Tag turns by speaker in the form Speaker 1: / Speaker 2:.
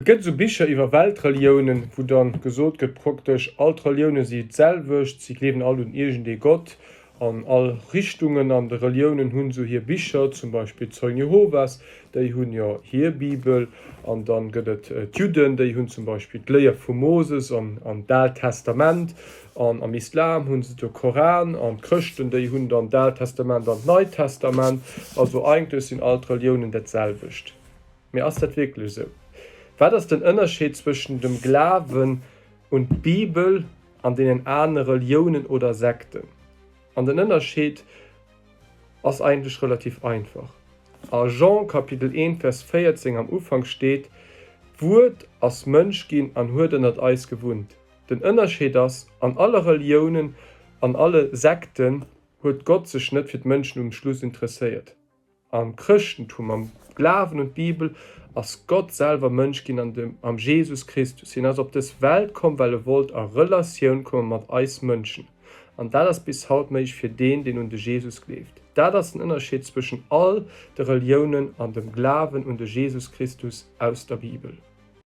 Speaker 1: Et gëtt esou Bicher iwwer Weltreliounen, wou dann gesot gëtt, praktesch all d'Relioune si d'selwecht, si gleewen all un iergendee Gott an all Richtungen an de Reliounen hunn esou hir Bicher, zum Beispill d'Zeugen Jehovas, déi hunn jo hir Bibel an dann gëtt et d'Judden, déi hunn zum Beispill d'Léier vum Moses an an d'Aalt Testament an am Islam hunn se de Koran an d'Chrëschten, déi hunn dann d'Aalt Testament an d'Neit Testament. Also eigentlech sinn all d'Reliounen dat selwecht. Mee ass dat wierklech esou? Wat ass den Ënnerscheed zwëschen dem Glawen un d'Bibel an deenen anere Reliounen oder Sekten? An den Ënnerscheed ass eigentlech relativ einfach. A Jean Kapitel 1 Vers 14 am Ufank steet, D'Wuert ass Mënsch ginn an huet ënnert eis gewunnt. Den Ënnerscheed ass, an alle Reliounen, an alle Sekten huet Gott sech net fir d'Mënschen um Schluss interesséiert. Am Chrëschtentum, am Glawen un d'Bibel, ass Gott selwer Mënsch ginn an dem, am Jesus Christus. Hien ass op dës Welt komm, well e wollt a Relatioun komme mat eis Mënschen. An dat ass bis haut méiglech fir deen, deen un de Jesus gleeft. Dat ass den Ënnerscheed zwëschen all de Reliounen an dem Glawen un de Jesus Christus aus der Bibel.